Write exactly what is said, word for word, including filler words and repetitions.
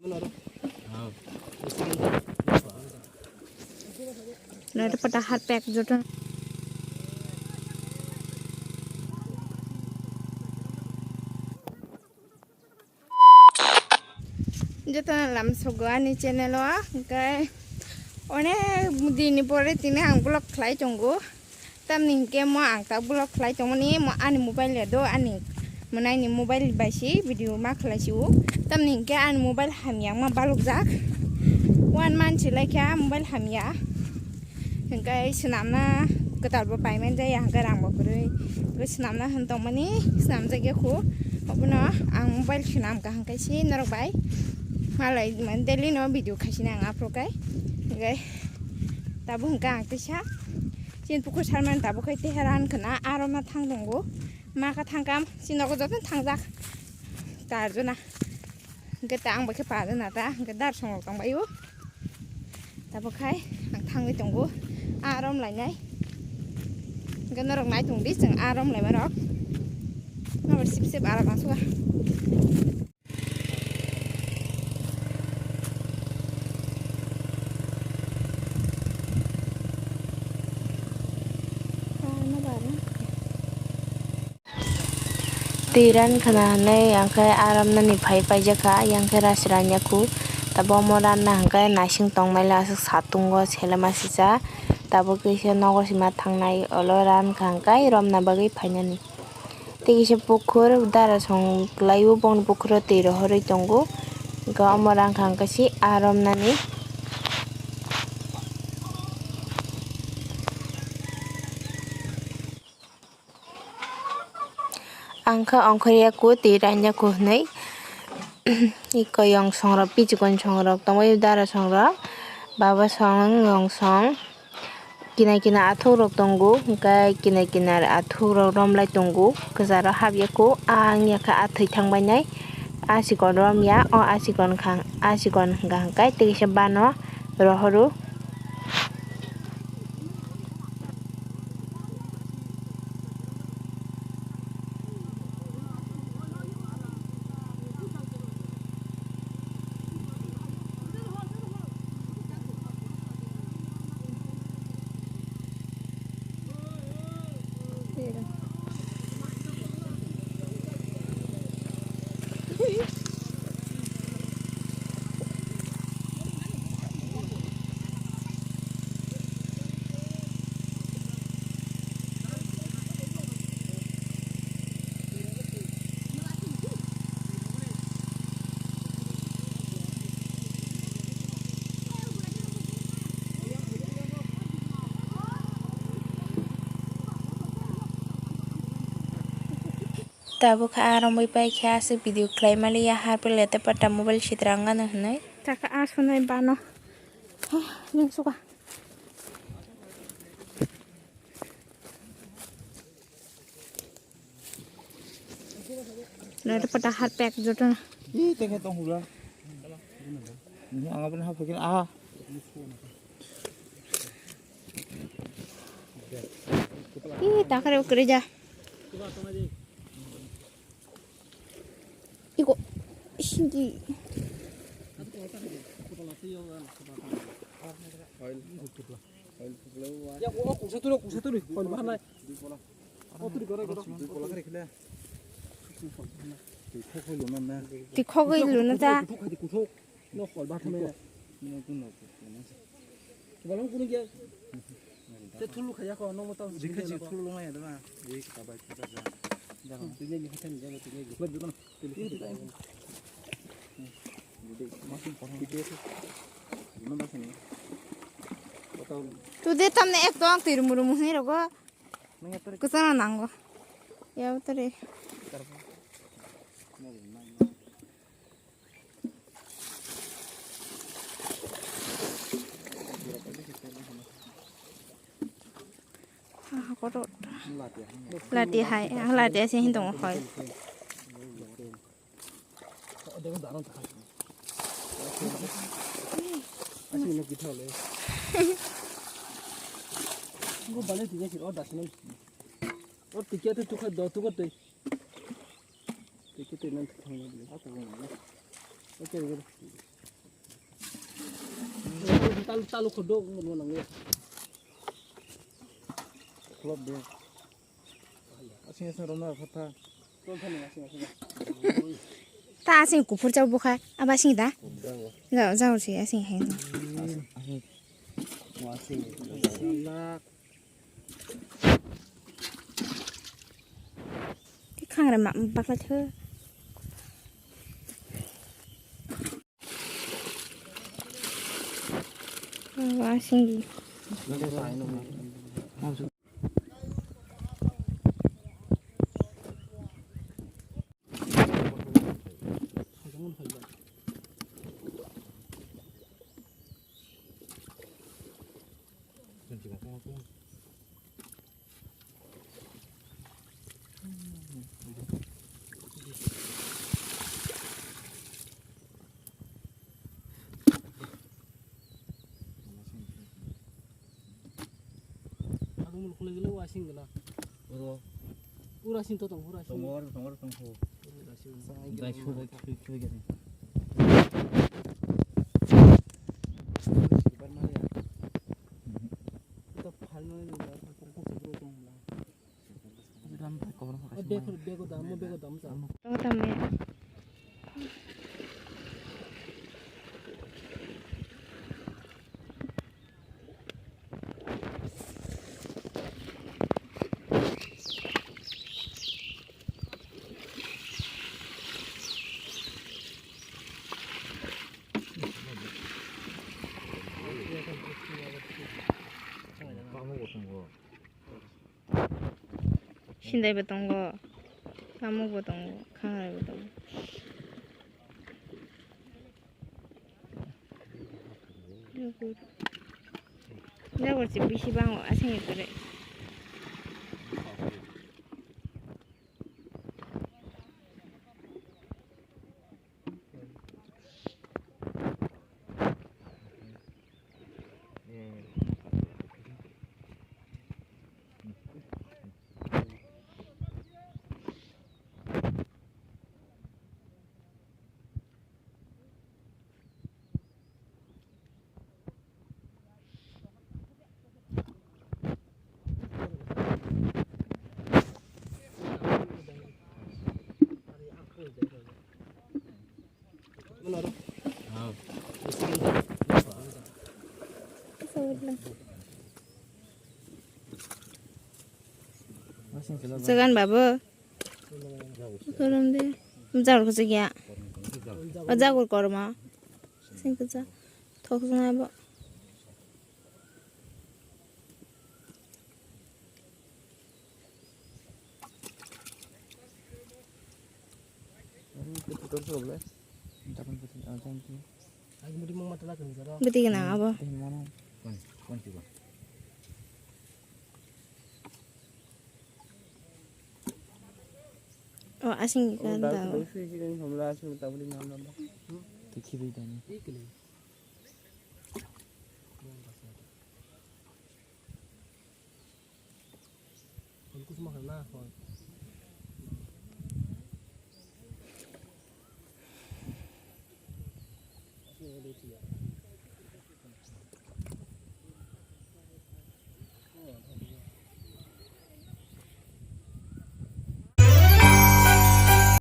Nada pada hat pek joto. Joto lam sogo ani channel o, hingke onek din ni pore tini ang vlog khlai tongo. Tamni hingke mo ang ta vlog khlai tongmani mo ani mobile ya do ani mwnai ni mobile bai si video ma khlai si o. Tamni hingke ani mobile hamya ma balok jak. One month si lai kha mobile hamya. Hingke swnamna kwtal bo pai man jaya hingke rang bo kwrwi. Hingke swnamna hwn tongmani swnam jak ya khu. Obono ang mobile swnam ka hingke si norok bai malai man daily no video khai si na ang upload kai. Hingke tabuk hingke ang tisa. Chini pukur salmani tabuk khai teheran khna aro ma thang tongo. Ma kha thang kam chini nogo joto thang jak. Tar jona. Hingke ta ang bai khe pa jona ta. Hingke dar song rok tong bai o. Tabuk khai ang thangwi tongo. Arom lainai. Hingke norok nai tong di chwng arom lai ma rok. Norok sip sip arom asuk a. Twi ran khna hwnwi ang khe aram nani phai paijak kha, yang khe ras ranya khu. Tabuk omo ranna hwnkhe naising tongmani aswk satungo selema sisa. Tabuk kisa nogo sima thangnai olo ran kha hwnkhe romna bagwi phainani. Tei kisa pukhur dara song kwlaio, bongni pukhuro twi rohorwi tongo. Hwnkhe omo rang kha hwnkhe se aa romnani. Ang kha ongkhorya ku twi ranya ku hwnwi. Iko yong songrok, pichikon songrok tongwi dara songrok, baba song, yong song. Kina kina athuk rok tongo, hwnkhe kina kina athuk rok romlai tongo, kwcharo hapya kho, a wngya khe a thwi thang bainai, a chikon romya, o a chikon kha, a chikon hwnkha hwnkhe tei kisa bano rohoro. Tabuk kha aa romwi pai khe aswk video khlai maliya, harpile tei pata mobile sitra wngano hwnwi. Taka aa sunai bano. Hah, nung suka. Nada pada hat pek joto. Ih, tengah tong hula. Ini anggap ini hapus ini ah. Ih, takar kerja. Iko, hindi. Ya, oh, kusa turu, kusa turu. Kon bahana. Oh, turu, kore, kore. Tikhogwi luna ta. No, kol bahana. Balong kunu gya. Te thulu khaya ko, no mo tang. Dikha ji thulu lo ya dama. Ei ka bai ka ja. Jago. Tini ni hoten jago tini ni. Bai dukon. Tini ni. Dede masin pohon. Dede. Dino ba sini. Kota. Tude tamne ek dong tiru muru muhni rogo. Nang ya tare. Kusana nango. Ya tare. Tarpa. Lati hai, lati ase hin tongo hoi. Go bale tiga sih, oh, das nem. Oh, tiga tu tukar do, tukar tu. Tiga tu nan tukar. Oke, oke. Talu, talu khodok mo nang ya. Club de. Asing asing romna khatha. Ta asing kuphur chau bukha, aba asing da? Jao, jao si asing hai. Ti khangra ma bakla thw. Wa singdi. Adung mul khulai gelo wasing gela. Uro. Ura sing to tong, ura sing. Tongor, tongor, tongho. Ura sing. Dai su, dai su, su gani. Ito phal no ni bar, phal ko bro tong la. Bego, bego dam, bego dam sa. Tamo tamo. Sindai bo tongo, pamuk bo tongo, khangrai bo tongo. Jagur, jagur se bisi bango aswk ni pore. Segan babu. Korom de. Jagur kosek ya. O jagur korma. Sing kesa. Thok sung abo. Bwtwi gwnang abo. O asing kan da.